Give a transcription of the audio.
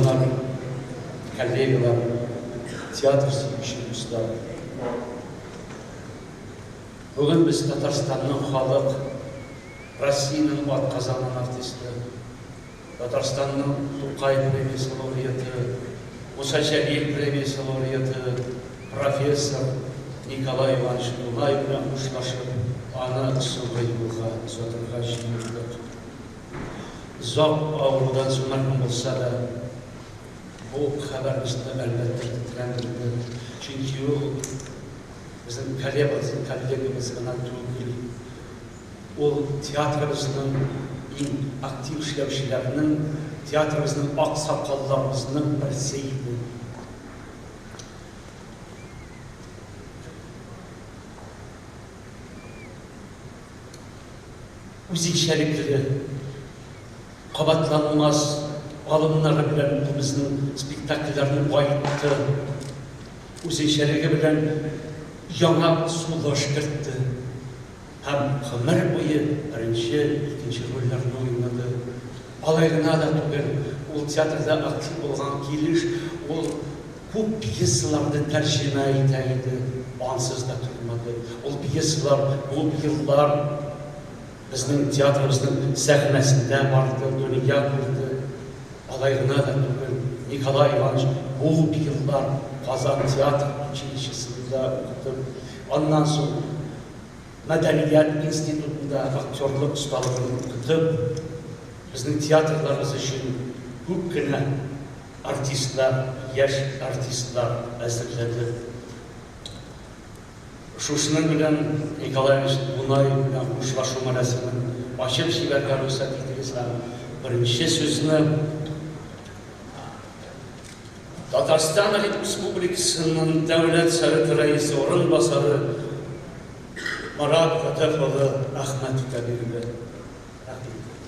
Туганнар, коллегалар, театр сөюче дуслар! Бүген без Татарстанның халык, Россиянең атказанган артисты, Татарстанның Тукай премиясе лауреаты, Муса Җәлил премиясе лауреаты, профессор Николай Иванович Дунаев белән хушлашып, аны соңгы юлга озатырга җыелдык. Озак авырудан соң мәрхүм булса да, бу хәбәр безне, әлбәттә, тетрәндерде. Чөнки ул безнең коллегабыз, коллегабыз гына түгел. Ул театрыбызның иң актив эшләүчеләренең, театрыбызның аксакалларыбызның берсе иде. Үзенчәлекле, кабатланмас алымнары белән ул безнең спектакльләрне баетты, үзенчәлеге белән яңа сулыш кертте һәм гомер буе беренче, икенче рольләрне уйнады. Алай гына да түгел, ул театрда актив булган килеш, ул күп пьесаларны тәрҗемә итә иде, ансыз да тормады. Ул пьесалар күп еллар безнең театрыбызның сәхнәсендә барды, дөнья күрде. Алай гына да түгел, Николай Иванович күп еллар Казан театр училищесында укытып, аннан соң Мәдәният институтында актерлык осталыгын укытып, безнең театрларыбыз өчен күп кенә артистлар, яшь артистлар әзерләде. Шушының белән Николай Иванович Дунаев белән хушлашу мәрасимен ачып җибәрергә рөхсәт итегез һәм беренче сүзне Татарстан Республикасының Дәүләт Советы Рәисе урынбасары Марат Фәтах улы Әхмәтовка бирелә. Рәхмәт.